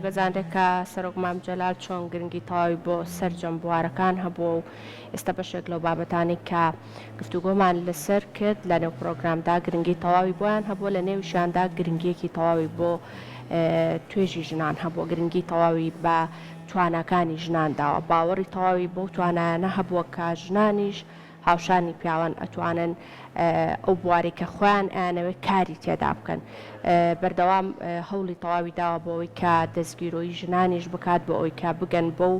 وەک ئەزانرێت کە سەرۆک مام جەلال چۆن گرنگی تەواوی بۆ سەرجەم بوارەکان هەبووە و ئێستا بەشێک لەو بابەتانەی کە گفتوگۆمان لەسەر کرد لە نێو پرۆگرامدا گرنگی تەواوی بۆیان هەبووە لە نێویشیاندا گرنگیەکی تەواوی بۆ توێژی ژنان هەبووە گرنگی تەواوی بە تواناکانی ژنان داوە باوەڕی تەواوی بەو توانایانە هەبووە کە ژنانیش هاوشانی پیاوان ئەتوانن ئەو بوارەی کە خۆیان ئەیانەوێت کاری تێدا بکەن. بەردەوام هەوڵی تەواوی داوە بۆ ئەوەی کە دەستگیرۆیی ژنانیش بکات بۆ ئەوەی کە بگەن بەو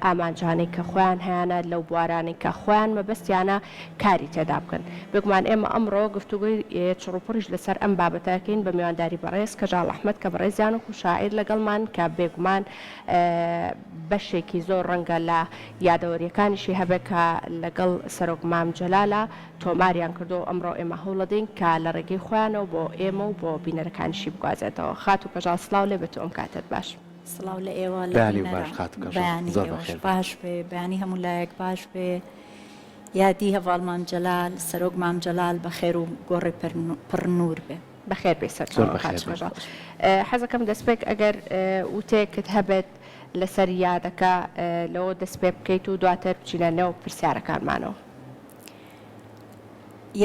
ئامانجانەی کە خۆیان هەیانە لەو بوارانەی کە خۆیان مەبەستیانە کاری تێدا بکەن. بێگومان ئێمە ئەمڕۆ گفتوگۆی چڕوپڕیش لەسەر ئەم بابەتە ئەکەین بە میوانداری بەڕێز کەژاڵ ئەحمەد کە بەڕێزیان وەکو شاعیر لەگەڵمان کە بێگومان بەشێکی زۆر ڕەنگە لە یادەوەریەکانیشی هەبێت کە لەگەڵ سەرۆک مام جەلالە تۆماریان کردووە و ئەمڕۆ ئێمە هەوڵەدەین کە لە ڕێگەی خۆیانەوە بۆ ئێمە و بۆ بینەرەکانیشی بگوازێتەوە. خاتوو کەژاڵ سڵاو لێ بێت و ئەم کاتەت باش. سڵاو لە ئێوە لە بەیانی باش بینەران. خاتوو کەژاڵ. بەیانی زۆر ئێوەش بەخێر بێی. باش بێ. بەیانی هەموو لایەک باش بێ. یادی هەڤاڵ مام جەلال، سەرۆک مام جەلال بە خێر و گۆڕی پڕ نوور بێ. بەخێر بێی زۆر سەرچاوە بەخێر خاتوو بێی. کەژاڵ. حەزەکەم دەستپێک ئەگەر وتەیەکت هەبێت لەسەر یادەکە لەوە دەست پێ بکەیت و دواتر بچینە نێو پرسیارەکانمانەوە.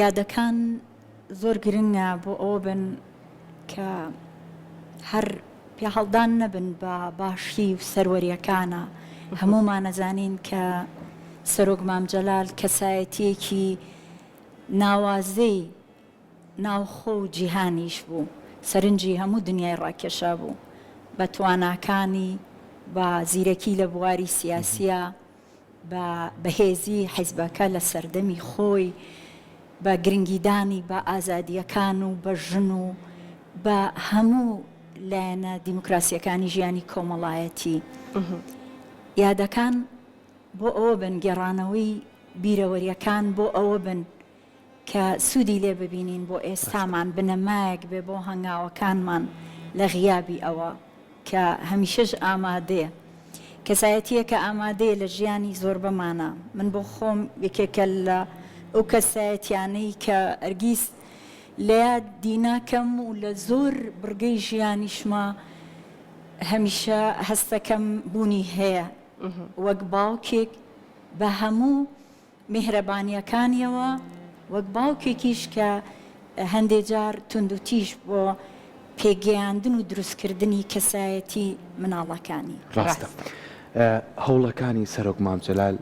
یادەکان زۆر گرنگە بۆ ئەوە بن کە هەر پیاهەڵدان نەبن بە باشی و سەروەریەکانە، هەموومان ئەزانین کە سەرۆک مام جەلال کەسایەتیەکی ناوازەی ناوخۆ و جیهانیش بوو، سەرنجی هەموو دنیای ڕاکێشابوو بە تواناکانی، بە زیرەکی لە بواری سیاسییا، بە بەهێزی حیزبەکە لە سەردەمی خۆی، بە گرنگیدانی بە ئازادییەکان و بە ژن و بە هەموو لایەنە دیموکراسییەکانی ژیانی کۆمەڵایەتی. یادەکان بۆ ئەوە بن، گێڕانەوەی بیرەوەرییەکان بۆ ئەوە بن کە سوودی لێ ببینین بۆ ئێستامان، بنەمایەک بێ بۆ هەنگاوەکانمان لە غیابی ئەوە کە هەمیشەش ئامادەیە. کەسایەتییەکە ئامادەیە لە ژیانی زۆربەمانا. من بۆ خۆم یەکێکە لە ئەو کەسایەتیانەی کە هەرگیز لە یادی ناکەم و لە زۆر بڕگەی ژیانیشما هەمیشە هەستەکەم بوونی هەیە وەک باوکێک بە هەموو میهرەبانییەکانیەوە، وەک باوکێکیش کە هەندێ جار توندوتیژ بۆ پێگەیاندن و دروستکردنی کەسایەتی مناڵەکانی. ڕاستە. هەوڵەکانی سەرۆک مام جەلال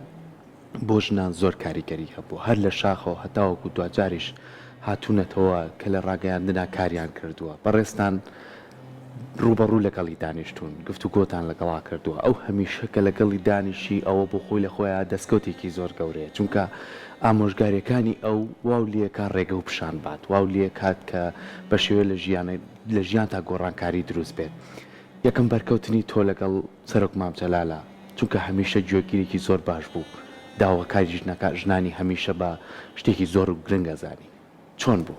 بۆ ژنان زۆر کاریگەری هەبووە، هەر لە شاخەوە هەتاوەکو دواجاریش هاتوونەتەوە کە لە ڕاگەیاندنا کاریان کردووە. بەڕێزتان ڕووبەڕوو لەگەڵی دانیشتوون، گفتوگۆتان لەگەڵا کردووە، ئەو هەمیشە کە لەگەڵی دانیشی ئەوە بۆ خۆی لە خۆیا دەستکەوتێکی زۆر گەورەیە، چونکە ئامۆژگاریەکانی ئەو واو لێکا ڕێگە و پیشان بات، واو لێکات کە بە شێوەیە لە ژیان لە ژیانتا گۆڕانکاری دروست بێت. یەکەم بەرکەوتنی تۆ لەگەڵ سەرۆک مام جەلالە، چونکە هەمیشە گوێگرێکی زۆر باش بوو، داواکاری ژنەکان ژنانی هەمیشە بە شتێکی زۆر گرنگ ئەزانی. چۆن بوو؟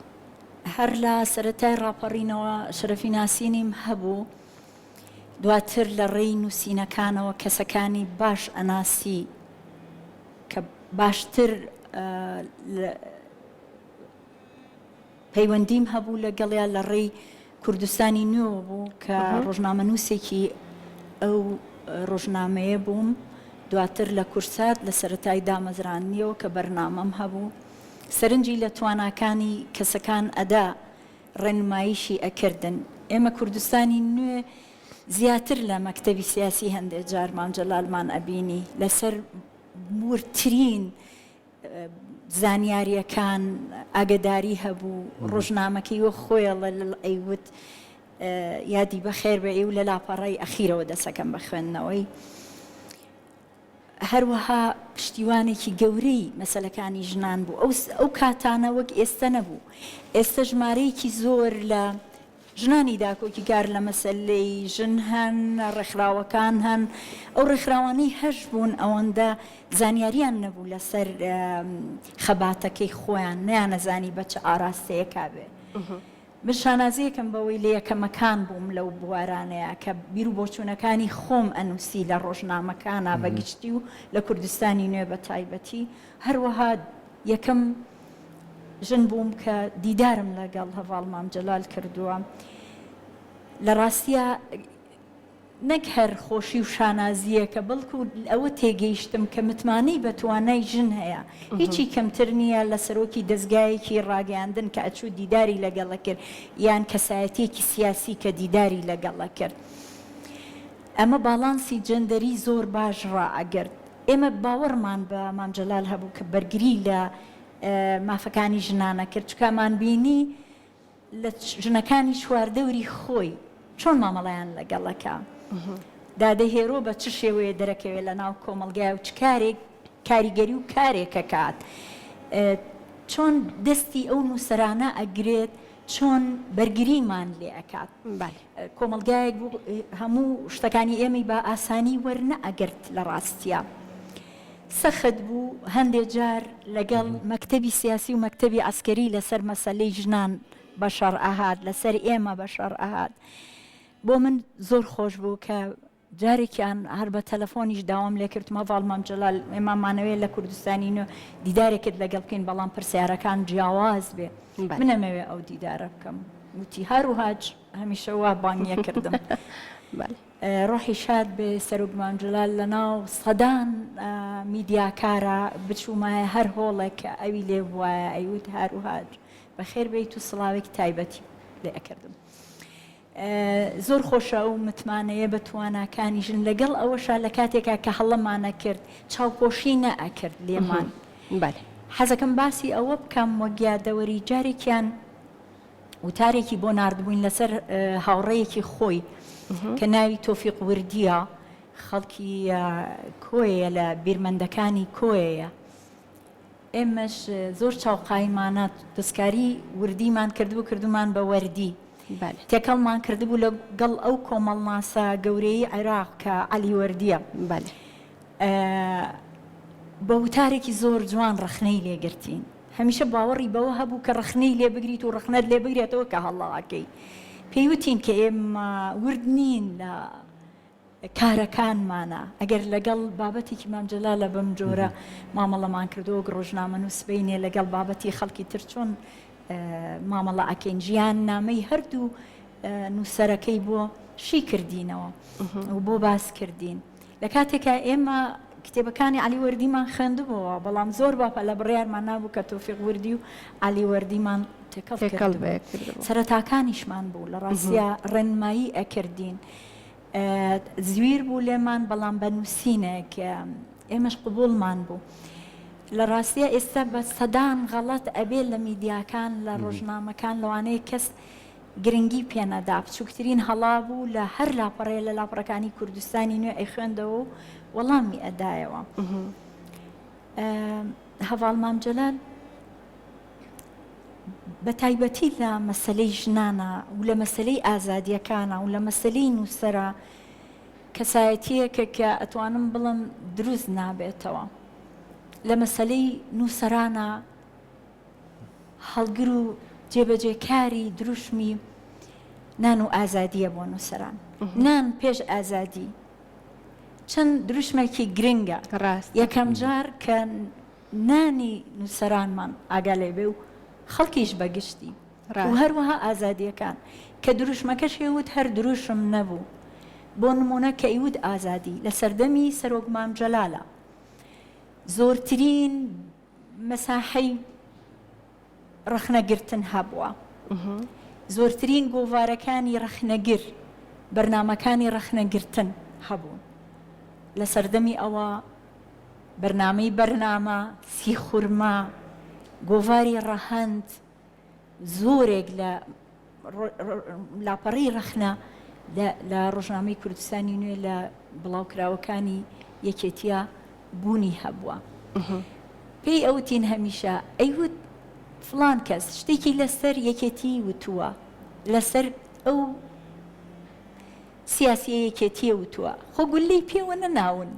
هەر لە سەرەتای ڕاپەڕینەوە شەرەفی ناسینیم هەبوو، دواتر لە ڕێی نووسینەکانەوە کەسەکانی باش ئەناسی کە باشتر پەیوەندیم هەبوو لەگەڵیا لە ڕێی کوردستانی نوێوە بوو کە ڕۆژنامەنووسێکی ئەو ڕۆژنامەیە بووم، دواتر لە کورسات لە سەرەتای دامەزراندنیەوە کە بەرنامەم هەبوو. سەرنجی لە تواناکانی کەسەکان ئەدا، ڕێنماییشی ئەکردن. ئێمە کوردستانی نوێ زیاتر لە مەکتەبی سیاسی هەندێ جار مام جەلالمان ئەبینی لەسەر وردترین زانیارییەکان ئاگەداری هەبوو، ڕۆژنامەکەی وەک خۆی ئەیوت یادی بەخێر بێ و لە لاپەڕەی ئەخیرەوە دەسەکەم بە خوێندنەوەی. هەروەها پشتیوانێکی گەورەی مەسەلەکانی ژنان بوو. ئەو ئەو کاتانە وەک ئێستە نەبوو. ئێستە ژمارەیەکی زۆر لە ژنانی داکۆکیکار لە مەسەلەی ژن هەن، ڕێکخراوەکان هەن. ئەو ڕێکخراوانەی هەشبوون ئەوەندە زانیاریان نەبوو لەسەر خەباتەکەی خۆیان، نەیانەزانی بە چ ئاراستەیەکا بێ. من شانازیەکەم بەوەی لە یەکەمەکان بووم لەو بوارانەیا کە بیروبۆچوونەکانی خۆم ئەنووسی لە ڕۆژنامەکانا بە گشتی و لە کوردستانی نوێ بە تایبەتی، هەروەها یەکەم ژن بووم کە دیدارم لەگەڵ هەڤاڵ مام جەلال کردووە. لە ڕاستیا. نەک هەر خۆشی و شانازییەکە، بەڵکو ئەوە تێگەیشتم کە متمانەی بە توانای ژن هەیە، هیچی کەمتر نییە لە سەرۆکی دەزگایەکی ڕاگەیاندن کە ئەچوو دیداری لەگەڵ ئەکرد یان کەسایەتییەکی سیاسی کە دیداری لەگەڵ ئەکرد. ئەمە باڵانسی جێندەری زۆر باش ڕائەگرت. ئێمە باوەڕمان بە مام جەلال هەبوو کە بەرگری لە مافەکانی ژنان ئەکرد، چونکە ئەمانبینی لە ژنەکانی چواردەوری خۆی چۆن مامەڵەیان لەگەڵ ئەکا؟ دادە هێرۆ بە چ شێوەیە دەرەکەوێ لە ناو کۆمەڵگای و چ کارێک کاریگەری و کارێک ئەکات؟ چۆن دەستی ئەو نووسەرانە ئەگرێت؟ چۆن بەرگریمان لێ ئەکات؟ کۆمەڵگایەک بوو هەموو شتەکانی ئێمەی بە ئاسانی وەرنەئەگرت لە ڕاستیا. سەخت بوو هەندێ جار لەگەڵ مەکتەبی سیاسی و مەکتەبی عەسکەری لەسەر مەسەلەی ژنان بەشەڕ ئەهات، لەسەر ئێمە بەشەڕ ئەهات. بۆ من زۆر خۆش بوو کە جارێکیان هەر بە تەلەفۆنیش داوام لێکرد هەڤاڵ مام جەلال ئێمە مانەوێ لە کوردستانی نوێ دیدارێکت لەگەڵ بکەین بەڵام پرسیارەکان جیاواز بێ من ئەمەوێ ئەو دیدارە بکەم. وتی هاروهاج هەمیشە وا بانگی ئەکردم. ڕۆحی شاد بێ سەرۆک مام جەلال لەناو سەدان میدیاکارا بچوومایە هەر هۆڵێک کە ئەوی لێ بوایە ئەیوت هاروهاج بەخێر بێیت و سڵاوێکی تایبەتی لێ ئەکردم. زۆر خۆشە ئەو متمانەیە بە تواناکانی ژن لەگەڵ ئەوەشا لە کاتێکا کە هەڵەمانە کرد چاوپۆشی نەئەکرد لێمان. بەلێ. حەزەکەم باسی ئەوە بکەم وەک یادەوەری جارێکیان وتارێکی بۆ ناردبووین لەسەر هاوڕێیەکی خۆی کە ناوی تۆفیق وردییە، خەڵکی کۆیەیە، لە بیرمەندەکانی کۆیەیە. ئێمەش زۆر چاوقایمانە دەستکاری وردیمان کردبوو، کردوومان بە وەردی. تێکەڵمان کردبوو لەگەڵ ئەو کۆمەڵناسە گەورەیەی عێراق کە عەلی وەردییە. بە وتارێکی زۆر جوان ڕەخنەی لێ گرتین. هەمیشە باوەڕی بەوە هەبوو کە ڕەخنەی لێ بگریت و ڕەخنەت لێ بگرێتەوە کە هەڵە ئەکەی. پێی وتین کە ئێمە ورد نین لە کارەکانمانا. ئەگەر لەگەڵ بابەتێکی مام جەلالە بەم جۆرە مامەڵەمان کردووە وەک ڕۆژنامەنووس سبەینێ لەگەڵ بابەتی خەڵکی تر چۆن مامەڵە ئەکەین. ژیاننامەی هەردوو نووسەرەکەی بۆ شی کردینەوە و بۆ باس کردین. لە کاتێکا ئێمە کتێبەکانی عەلی وەردیمان خوێندبۆوە، بەڵام زۆر بە پەلە بڕیارمان نابوو کە تۆفیق وردی و عەلی وەردیمان تێکەڵ کردبوو. سەرەتاکانیشمان بوو، لە ڕاستیا ڕێنمایی ئەکردین. زویر بوو لێمان، بەڵام بە نووسینێک ئێمەش قبووڵمان بوو. لە ڕاستیا ئێستا بە سەدان غەڵەت ئەبێ لە میدیاکان، لە ڕۆژنامەکان، لەوانەیە کەس گرنگی پێ نەدا، بچووکترین هەڵا بوو لە هەر لاپەڕەیە لە لاپەڕەکانی کوردستانی نوێ ئەیخوێندەوە و وەڵامی ئەدایەوە. هەڤاڵ مام جەلال بە تایبەتی لە مەسەلەی ژنانە و لە مەسەلەی ئازادییەکانە و لە مەسەلەی نووسەرە کەسایەتییەکە کە ئەتوانم بڵێم دروست نابێتەوە. لە مەسەلەی نووسەرانە هەڵگر و جێبەجێکاری دروشمی نان و ئازادییە بۆ نووسەران. نان پێش ئازادی چەند دروشمێکی گرنگە. ڕاستە. یەکەم جار کە نانی نووسەرانمان ئاگا لێ بێ و خەڵکیش بە گشتی و هەروەها ئازادییەکان کە دروشمەکەشی وت هەر دروشم نەبوو. بۆ نموونە کە ئیوت ئازادی لە سەردەمی سەرۆک مام جەلالە زۆرترین مەساحەی ڕەخنەگرتن هەبووە. زۆرترین گۆڤارەکانی ڕەخنەگر، بەرنامەکانی ڕەخنەگرتن هەبوون. لە سەردەمی ئەوە بەرنامەی بەرنامە، سیخورما، گۆڤاری ڕەهەند، زۆرێک لە لاپەڕەی ڕەخنە لە ڕۆژنامەی کوردستانی نوێ لە بڵاوکراوەکانی یەکێتیە بوونی هەبووە. پێی ئەوتین هەمیشە ئەیوت فڵان کەس شتێکی لەسەر یەکێتی وتووە، لەسەر ئەو سیاسیە یەکێتیە وتووە، خۆ گوللەی پێوە نەناون،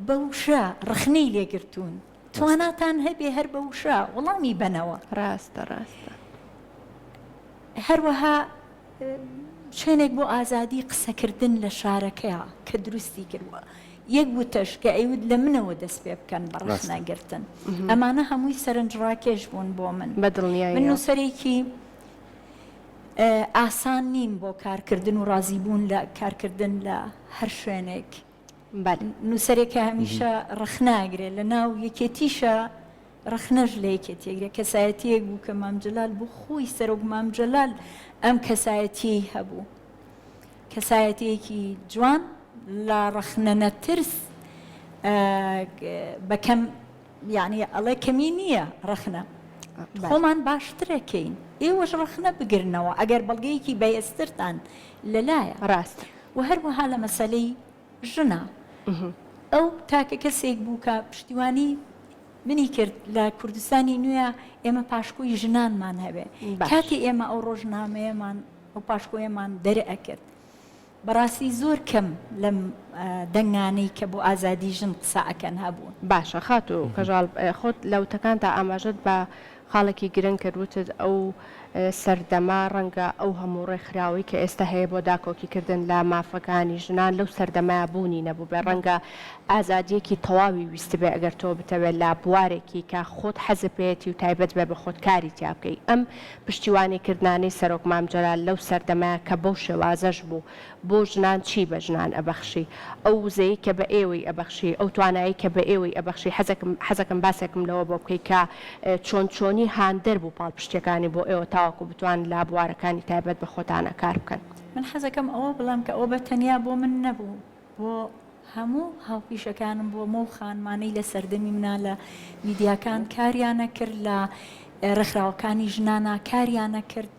بە وشە ڕەخنەی لێگرتوون. تواناتان هەبێ هەر بە وشە وەڵامی بەنەوە. ڕاستە ڕاستە. هەروەها شوێنێک بۆ ئازادی قسەکردن لە شارەکەیا کە دروستی کردووە. یەک وتەش کە ئەیوت لە منەوە دەست پێ بکەن بە ڕەخنەگرتن. ئەمانە هەمووی سەرنجڕاکێش بوون بۆ من. بە دڵنیاییەوە. من نووسەرێکی. ئاسان نین بۆ کارکردن و ڕازیبوون لە کارکردن لە هەر شوێنێک. نووسەرێک کە هەمیشە ڕەخنە ئەگرێ لە ناو یەکێتیشە ڕەخنەش لە یەکێتی ئەگرێ کەسایەتیەک بوو کە مام جەلال بۆ خۆی سەرۆک مام جەلال ئەم کەسایەتیەی هەبوو کەسایەتیەکی جوان لە ڕەخنە نەترس بە کەم یعنی ئەڵێ کەمی نییە ڕەخنە خۆمان باشترەکەین ئێوەش ڕەخنە بگرنەوە ئەگەر بەڵگەیەکی بەهێزترتان لەلایە ڕاست و هەروەها لە مەسەلەی ژنە ئەو تاکە کەسێک بوو کە پشتیوانی منی کرد لە کوردستانی نوێ ئێمە پاشکۆی ژنانمان هەبێ کاتی ئێمە ئەو ڕۆژنامەیەمان ئەو پاشکۆیەمان دەرئەکرد بەڕاستی زۆر کەم لەم دەنگانەی کە بۆ ئازادی ژن قسە ئەکەن هەبوون. باشە خاتوو کەژاڵ خۆت لە وتەکانتا ئاماژەت بە خاڵێکی گرنگ کرد وتت ئەو سەردەمە ڕەنگە ئەو هەموو ڕێکخراوەی کە ئێستا هەیە بۆ داکۆکیکردن لە مافەکانی ژنان لەو سەردەمەیا بوونی نەبووبێ ڕەنگە ئازادییەکی تەواوی ویستبێ ئەگەر تۆ بتەوێ لە بوارێکی کە خۆت حەزت پێیەتی و تایبەت بێ بە خۆت کاری تیا بکەی ئەم پشتیوانی کردنانەی سەرۆک مام جەلال لەو سەردەمەیا کە بەو شێوازەش بوو بۆ ژنان چی بە ژنان ئەبەخشی؟ ئەو وزەی کە بە ئێوەی ئەبەخشی، ئەو توانایەی کە بە ئێوەی ئەبەخشی، حەزەکم حەزەکەم باسێکم لەوە بۆ بکەی کە چۆن چۆنی هاندەر بوو پاڵپشتیەکانی بۆ ئێوە تاوەکو بتوان لە بوارەکانی تایبەت بە خۆتانا کار بکەن. من حەزەکەم ئەوە بڵێم کە ئەوە بە تەنیا بۆ من نەبوو، بۆ هەموو هاوپیشەکانم بۆ مەو خانمانەی لە سەردەمی منا لە میدیاکان کاریان ئەکرد، لە ڕێکخراوەکانی ژنانا کاریان ئەکرد،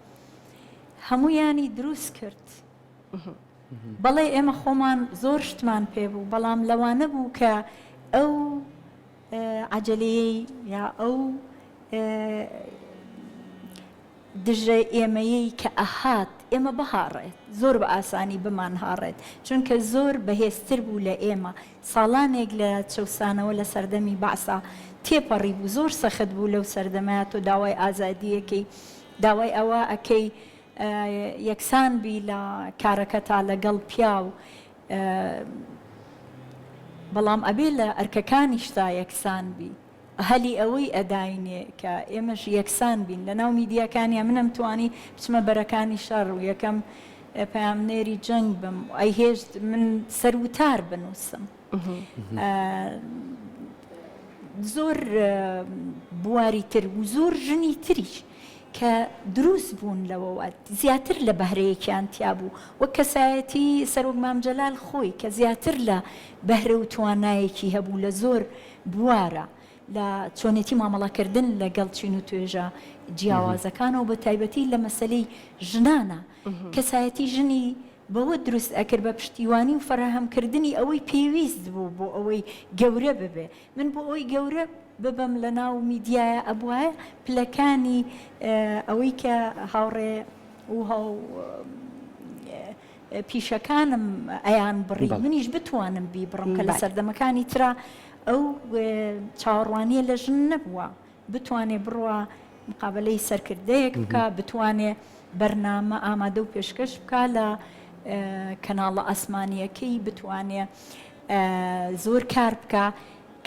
هەموویانی دروست کرد. بەڵێ ئێمە خۆمان زۆر شتمان پێ بوو، بەڵام لەوانە بوو کە ئەو عەجەلەیەی یا ئەو دژە ئێمەیەی کە ئەهات ئێمە بهاڕێت، زۆر بە ئاسانی بمانهاڕێت، چونکە زۆر بەهێزتر بوو لە ئێمە، ساڵانێک لە چەوسانەوە لە سەردەمی بەعسا تێپەڕیبوو، زۆر سەخت بوو لەو سەردەمەیا تۆ داوای ئازادییەکەی، داوای ئەوە ئەکەی یەکسان بی لە کارەکەتا لەگەڵ پیاو بەڵام ئەبێ لە ئەرکەکانیشتا یەکسان بی هەلی ئەوەی ئەداینێ کە ئێمەش یەکسان بین لەناو میدیاکانیا من ئەمتوانی بچمە بەرەکانی شەڕ و یەکەم پەیامنێری جەنگ بم ئەیهێشت من سەر وتار بنووسم. زۆر بواری تر و زۆر ژنی تریش کە دروست بوون لەوەوە زیاتر لە بەهرەیەکیان تیا بوو وەک کەسایەتی سەرۆک مام جەلال خۆی کە زیاتر لە بەهرە و توانایەکی هەبوو لە زۆر بوارە لە چۆنێتی مامەڵەکردن لەگەڵ چین و توێژە جیاوازەکانەوە بە تایبەتی لە مەسەلەی ژنانە کەسایەتی ژنی بەوە دروست ئەکرد بە پشتیوانی و فەراهەم کردنی ئەوەی پێویست بوو بۆ ئەوەی گەورە ببێ من بۆ ئەوەی گەورە ببم لە ناو میدیایە ئەبوایە پلەکانی ئەوەی کە هاوڕێ و هاو پیشەکانم ئەیان بڕی منیش بتوانم بیبڕم کە لە سەردەمەکانی ترا ئەو چاوەڕوانیە لە ژن نەبووە بتوانێ بڕوا مقابەلەی سەرکردەیەک بکا، بتوانێ بەرنامە ئامادە و پێشکەش بکا لە کەناڵە ئاسمانییەکەی، بتوانێ زۆر کار بکا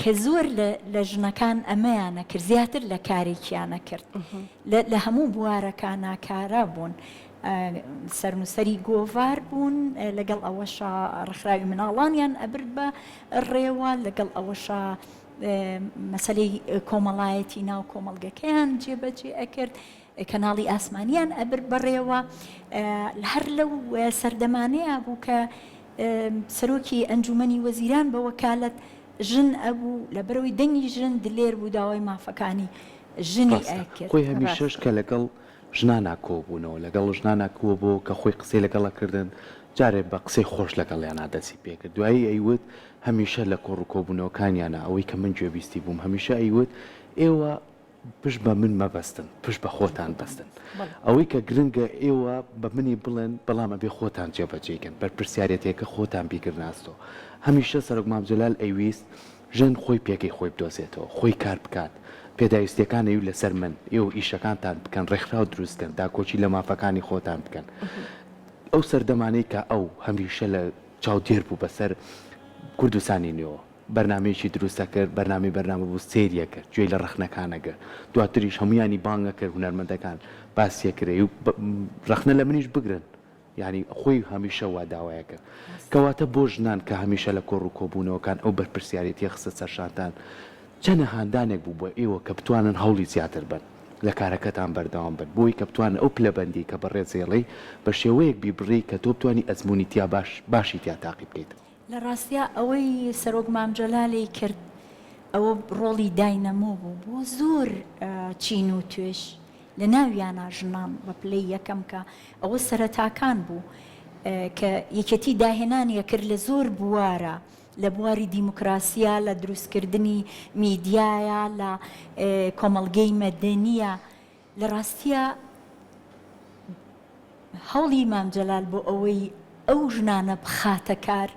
کە زۆر لە ژنەکان ئەمەیان ئەکرد، زیاتر لە کارێکیان ئەکرد. لە هەموو بوارەکانا کارا بوون. سەرنووسەری گۆڤار بوون، لەگەڵ ئەوەشا ڕێکخراوی مناڵانیان ئەبرد بە ڕێوە، لەگەڵ ئەوەشا مەسەلەی کۆمەڵایەتی ناو کۆمەڵگەکەیان جێبەجێ ئەکرد، کەناڵی ئاسمانیان ئەبرد بەڕێوە، هەر لەو سەردەمانەیا بوو کە سەرۆکی ئەنجومەنی وەزیران بە وەکالەت ژن ئەبوو، لەبەرئەوەی دەنگی ژن دلێر بوو داوای مافەکانی ژنی ڕاستە ئەکرد. خۆی هەمیشەش کە لەگەڵ ژنانا کۆبوونەوە لەگەڵ ژنانا کۆبۆوە کە خۆی قسەی لەگەڵ ئەکردن جارێ بە قسەی خۆش لەگەڵیانا دەستی پێکرد دوایی ئەیوت هەمیشە لە کۆڕ و کۆبوونەوەکانیانا ئەوەی کە من گوێبیستی بووم هەمیشە ئەیوت ئێوە پشت بە من مەبەستن پشت بە خۆتان بەستن ئەوەی کە گرنگە ئێوە بە منی بڵێن بەڵام ئەبێ خۆتان جێبەجێی کەن بەرپرسیارێتیەکە خۆتان بیگرنە ئەستۆ هەمیشە سەرۆک مام جەلال ئەیویست ژن خۆی پێگەی خۆی بدۆزێتەوە، خۆی کار بکات، پێداویستیەکان ئەیو لەسەر من، ئێوە ئیشەکانتان بکەن، ڕێکخراو دروست کەن، داکۆکی لە مافەکانی خۆتان بکەن. ئەو سەردەمانەی کە ئەو هەمیشە لە چاودێر بوو بەسەر کوردستانی نوێوە. بەرنامەیەکی دروست ئەکرد، بەرنامەی بەرنامە بوو سەیری ئەکرد، گوێی لە ڕەخنەکان ئەگرت، دواتریش هەموویانی بانگ ئەکرد هونەرمەندەکان باسی ئەکرد و ڕەخنە لە منیش بگرن یانی خۆی هەمیشە وا داوای ئەکرد. کەواتە بۆ ژنان کە هەمیشە لە کۆڕ و کۆبوونەوەکان ئەو بەرپرسیارێتیە خستە سەر شانتان، چەنە هاندانێک بوو بۆ ئێوە کە بتوانن هەوڵی زیاتر بەن، لە کارەکەتان بەردەوام بن، بۆی کە بتوانن ئەو پلەبەندیەی کە بەڕێز ئەیڵێی بە شێوەیەک بیبڕی کە تۆ بتوانی ئەزموونی تیا باش باشی تیا تاقی بکەیتەوە. لە ڕاستیا ئەوەی سەرۆک مام جەلالی کرد ئەوە ڕۆڵی داینەمۆ بوو بۆ زۆر چین و توێژ لە ناویانا ژنان بە پلەی یەکەم کە ئەوە سەرەتاکان بوو کە یەکێتی داهێنانی ئەکرد لە زۆر بوارە لە بواری دیموکراسیا لە دروستکردنی میدیایە لە کۆمەڵگەی مەدەنیە لە ڕاستیا هەوڵی مام جەلال بۆ ئەوەی ئەو ژنانە بخاتە کار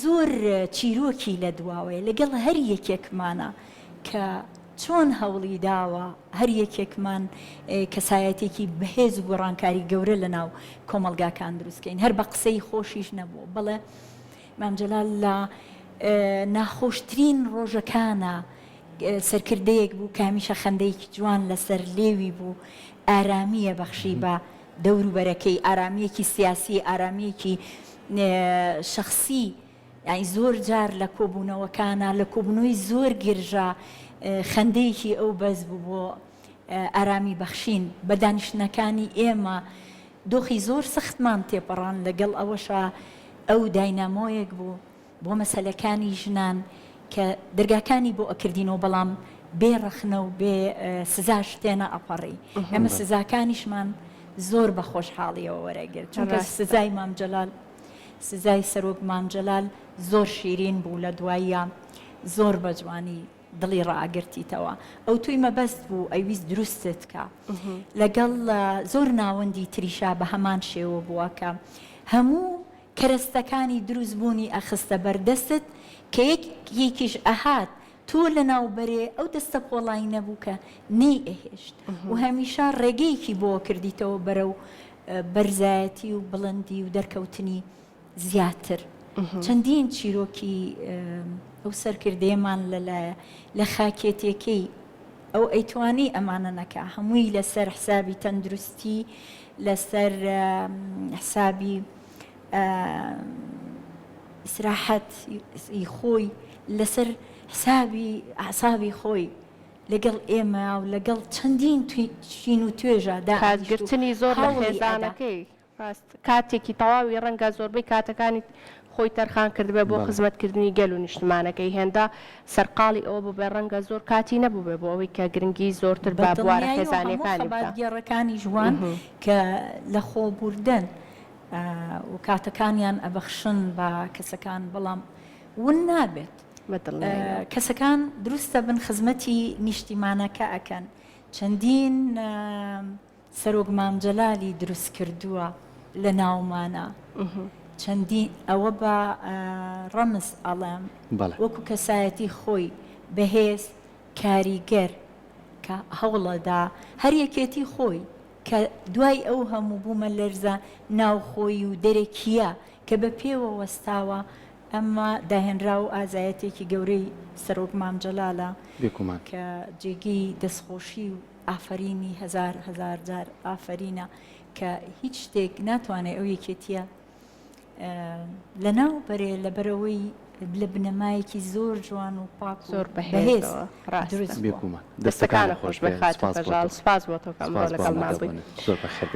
زۆر چیرۆکی لە دواوەیە لەگەڵ هەر یەکێکمانە کە چۆن هەوڵی داوە هەر یەکێکمان کەسایەتێکی بەهێز و گۆڕانکاری گەورە لە ناو کۆمەڵگاکان دروست کەین هەر بە قسەی خۆشیش نەبوو بەڵێ مام جەلال لە ناخۆشترین ڕۆژەکانە سەرکردەیەک بوو کە هەمیشە خەندەیەکی جوان لەسەر لێوی بوو، ئارامییە بەخشی بە دەوروبەرەکەی، ئارامییەکی سیاسی، ئارامییەکی شەخسی، یانی زۆر جار لە کۆبوونەوەکانا، لە کۆبوونەوەی زۆر گرژا خەندەیەکی ئەو بەس بوو بۆ ئارامی بەخشین بە دانیشتنەکانی ئێمە، دۆخی زۆر سەختمان تێپەڕاند، لەگەڵ ئەوەشا ئەو داینامۆیەک بوو. بۆ مەسەلەکانی ژنان کە دەرگاکانی بۆ ئەکردینەوە بەڵام بێ ڕەخنە و بێ سزاش تێنە ئەپەڕی ئێمە سزاکانیشمان زۆر بە خۆشحاڵیەوە وەرەگرت چونکە سزای مام جەلال سزای سەرۆک مام جەلال زۆر شیرین بوو لە دواییە زۆر بە جوانی دڵی ڕائەگرتیتەوە ئەو تۆی مەبەست بوو ئەیویست دروستت کا لەگەڵ زۆر ناوەندی تریشا بە هەمان شێوە بووە کە هەموو کەرەستەکانی دروست بوونی ئەخستە بەر دەستت کە یەکێکیش ئەهات تۆ لە ناو بەرێ ئەو دەستە پۆڵای نەبوو کە نەی ئەهێشت و هەمیشە ڕێگەیەکی بۆ کردیتەوە بەرەو بەرزایەتی و بڵندی و دەرکەوتنی زیاتر چەندین چیرۆکی ئەو سەرکردەیەمان لەلایە لە خاکێتیەکەی ئەو ئەیتوانی ئەمانە نەکا هەمووی لەسەر حسابی تەندروستی لەسەر حسابی ئیسراحەت ی خۆی لەسەر حسابی ئەعسابی خۆی لەگەڵ ئێمە و لەگەڵ چەندین چین و توێژا دائەنیشت و کاتگرتنی زۆر لە هەوڵی ئەدا. خێزانەکەی ڕاست کاتێکی تەواوی ڕەنگە زۆربەی کاتەکانی خۆی تەرخان کردبێ بۆ بەڵێ. خزمەتکردنی گەل و نیشتمانەکەی هێندە سەرقاڵی ئەوە بووبێ ڕەنگە زۆر کاتی نەبووبێ بۆ ئەوەی کە گرنگی زۆرتر بە بە بوارە دڵنیاییەوە هەموو خێزانییەکانی بدا. خەباتگێڕەکانیش وان کە لەخۆبووردەن و کاتەکانیان ئەبەخشن بە کەسەکان بەڵام ون نابێت بە دڵنیاییەوە. کەسەکان دروستە بن خزمەتی نیشتیمانەکە ئەکەن چەندین سەرۆک مام جەلالی دروست کردووە لە ناومانا چەندین ئەوە بە ڕەمز ئەڵێم بەڵێ. وەکو کەسایەتی خۆی بەهێز کاریگەر کە هەوڵەدا هەر یەکێتی خۆی کە دوای ئەو هەموو بوومەلەرزە ناوخۆیی و دەرەکییە کە بە پێوە وەستاوە، ئەمە داهێنراو و ئازایەتێکی گەورەی سەرۆک مام جەلالە بێگومان. کە جێگەی دەستخۆشی و ئافەرینی هەزار هەزار جار ئافەرینە کە هیچ شتێک ناتوانێ ئەو یەکێتییە لەناو بەرێ لەبەرئەوەی لە بنەمایەکی زۆر جوان و پاک و زۆر بەهێز بەهێزەوە ڕاستە. دروست بووە. بێگومان. دەستەکانت دەستەکانت خۆش خۆش بێ بێ. خاتوو سپاس بۆ کەژاڵ تۆ. سپاس بۆ تۆ کە ئەمڕۆ سپاس بۆ لەگەڵمان بووی. ئامادەبوونت. زۆر بەخێربێی.